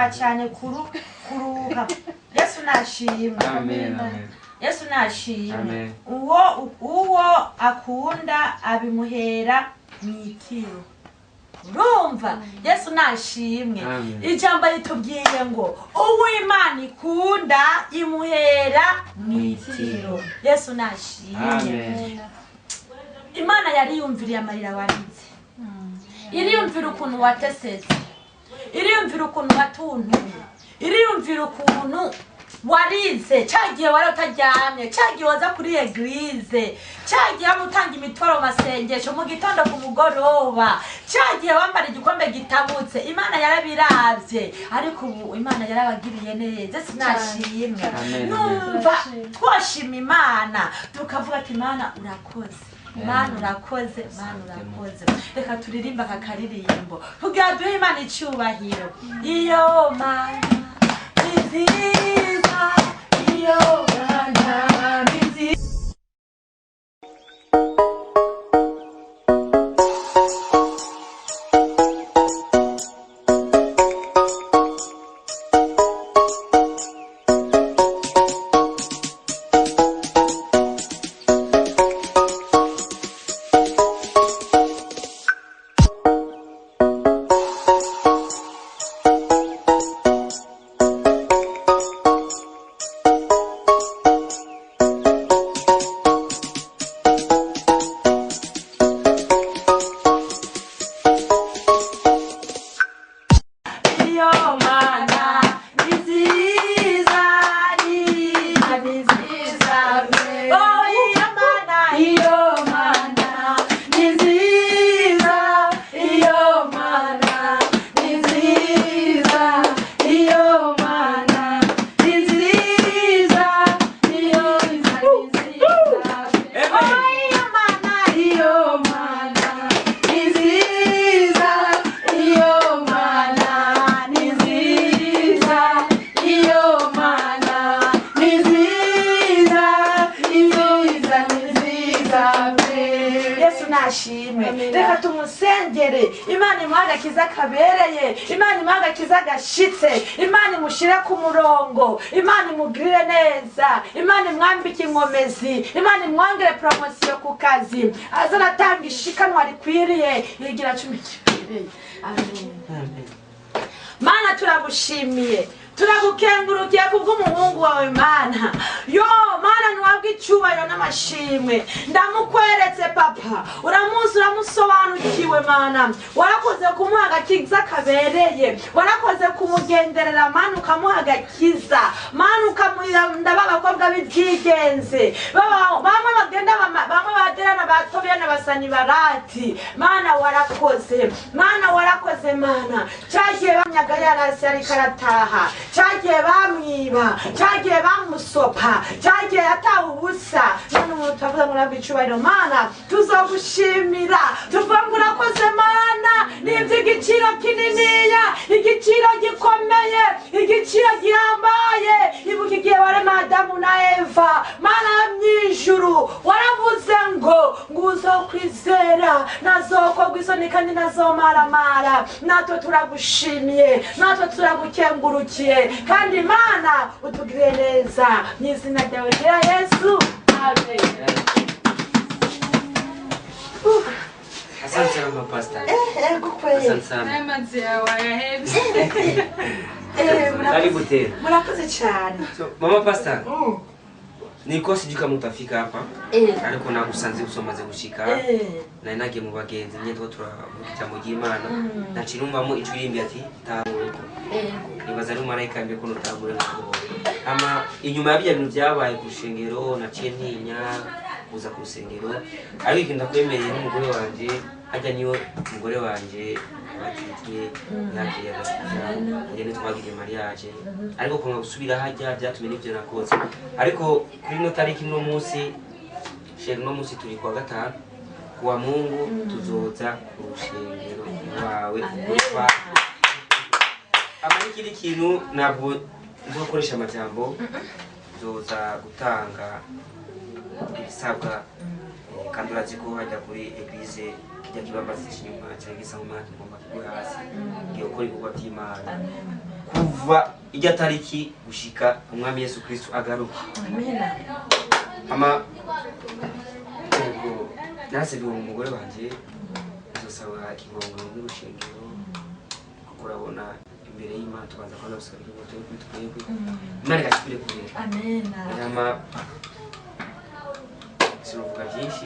Cyane kuruhuka. Yesu nashimwe. Amen, amen. Yesu nashimwe. Amen. Uwo akunda abimuhera mwitiro. Urumva, Yesu nashimwe. Amen. Ijambo ritubwiye ngo uwo Imana ikunda imuhera mwitiro. Yesu nashimwe. Amen. Imana yariyumviriye amarira warize, iriyumvira ukuntu watesetse, iriyumvira ukuntu watuntuye, iriyumvira ukuntu warize cya gihe wari utaryamye, cya gihe waza kuri église, cya gihe waba utanga imitwaro mu masengesho mu gitondo, ku mugoroba, cya gihe wambara igikombe gitabutse. Imana yarabiravye, ariko ubu Imana yarabagiriye neza, sinashimwe. Amen. Numva twoshima Imana, tukavuga ati: "Imana urakoze, Mana urakoze, Mana urakoze." Reka turirimbe aka karirimbo kugira duhe Imana icyubahiro. Iyo Mana ni nziza, iyo Mana ni nziza. Iyo Mana ni nziza, ni nziza. Oh, iyo Mana, iyo Mana ni nziza, iyo Mana ni nziza, iyo Mana ni nziza, iyo nziza, ni nziza. Oh, iyo Mana, iyo Mana ni nziza, iyo Mana ni nziza, iyo Mana ni nziza, nziza, ni nziza. Yesu nashimwe. Reka tumusengere, Imana imuhe agakiza kabereye, Imana imuhe agakiza gashitse, Imana imushyire ku murongo, Imana imugirire neza, Imana imwambike inkomezi, Imana imwongere promotion ku kazi, aza aratanga ishikanwa rikwiriye, yigira cumi kibereye. Amen. Amen. Mana, turagushimiye, turagukengurukiye kubw'umuhungu wawe. Mana yo, Mana, ntiwabwe icyubahiro n'amashimwe. Ndamukweretse papa, uramuzi, uramusobanukiwe. Mana, warakoze kumuha agakiza kabereye, warakoze kumugenderera Mana, ukamuha agakiza Mana, ukamurinda ba bakobwa b'ibyigenze. Bamwe bagenda bamwe baderana batobiya na basani barati. Mana, warakoze, Mana, warakoze. Mana, cyagiye bamyaga yarasi ariko arataha, cyagiye bamwiba, cyagiye bamusopa, cyagiye yatawe ubusa. None umuntu turavuga ngo nabwo icubahiro. Mana, tuzogushimira, tuvuga ngo urakoze Mana. Ni iby'igiciro kininiya, igiciro gikomeye, igiciro gihambaye. Ibuka igihe warema Adamu na Eva, Mana yo mw'ijuru, waravuze ngo uzokwizera nazokorwa isoni kandi nazomaramara. Natwe turagushimiye, natwe turagukengurukiye, kandi Imana utugirire neza mu izina ryawe rya Yesu, amen. Asante sana, mama pastor. Ego kweli. Asante sana. N'amazi yawe ayahebye. Karibu tena. Murakoze cyane. So, mama pastor, nilikuwa sijui kama utafika hapa ariko nagusanze gusa umaze gushika. Nari nagiye mu bagenzi nyine, two turavuga ijambo ry'Imana, naciye numvamo ijwi rimbi ati tambuko. Nibaza ari umumarayika yambwiye ko nutambure. Ama inyuma ya bya bintu byabaye ku rusengero, naciye ntinya kuza ku rusengero, ariko ikintu ndakwemereye n'umugore wanje hajya, niyo umugore wanje batitiye yakiriye agakiza hajya, ntitwagiriye mariage, ariko kwanga gusubira hajya byatumye n'ibyo nakoze. Ariko kuri ino tariki, uno munsi chéri, uno munsi turi kuwa gatanu, kuwa Mungu tuzoza ku rusengero iwawe. Ukuri ama n'ikindi kintu, ntabwo nzokoresha amajambo, nzoza gutanga ibisabwa, kandi urazi ko hajya kuri église kijya kibambazi cy'inyuma cyangwa gisa nk'umwaka kigomba kigwe hasi, ngiye gukora ibikorwa by'Imana. Kuva Kuva ijya tariki gushika umwami Yesu Kristo agaruka. Amina. Ama yego narasabye uwo mugore wanje nzosaba ikigongwe n'urushengero, kuko urabona imbere y'Imana tubanza kwanza gusaba ikigongwe kuri twebwe, Imana igashikire kurera. Amina. Ama sinovuga byinshi,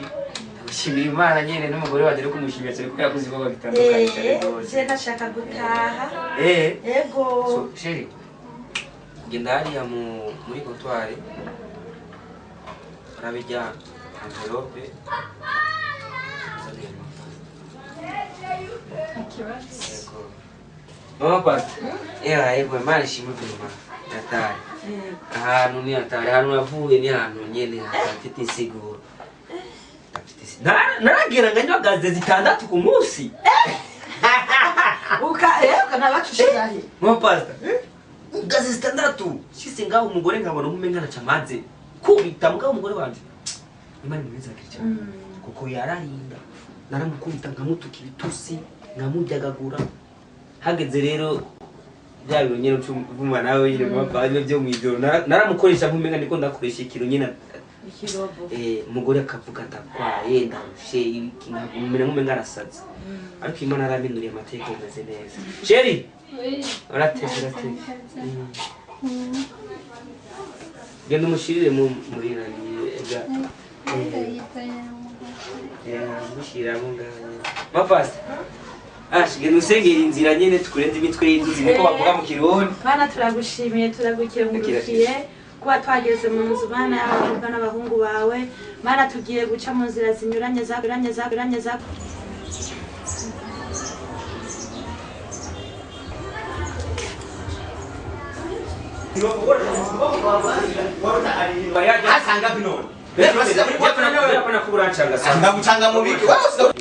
ndagushimira Imana nyene n'umugore wanje no kumushimira cyane ko yakoze ibikorwa bitandukanye cyane rwose. Je ndashaka gutaha. Ego. So, chéri, genda hariya muri comptoir urabijya envelope uzanire amafaranga. Ikibazo. Yego. Mama Pastor, yego Imana ishimwe kuma yatari. Ahantu ni hatari, ahantu navuye ni ahantu nyene hatafite insiguro. Hatafite insiguro. Naragera nganywa gaze zitandatu ku munsi. Uka ukanabacushirahe. Mama Pastor, gaze zitandatu. Shise ngaho umugore nkabona nkumenga nacamaze. Kubita mugabo umugore wanje. Imana imwiza cyane. Kuko yararinda. Naramukubita nkamutuka ibitusi, nkamuryagagura. Hageze rero bya bintu nyene ucumva nawe nyene mama byo mwijoro naramukoresha nkumenga niko ndakoresha ikintu nyene Ikirobo. Umugore akavuga ndakwaye ndarushe iki nkamera nkumenga arasaze. Ariko Imana yarabinduriye amateka umeze neza. Chéri, urateze urateze. Genda umushirire muri nani ega. Mushiramo nganya. Mapasi. Genda usengera inzira nyene tukurenze imitwe y'inzuzi niko bavuga mu Kirundi. Bana turagushimiye, turagukengurukiye kuba twageze mu nzu Mana y'abakobwa n'abahungu bawe. Mana tugiye guca mu nzira zinyuranye zaburanye zaburanye za Asanga bino. Ndagucanga mubiki. Wewe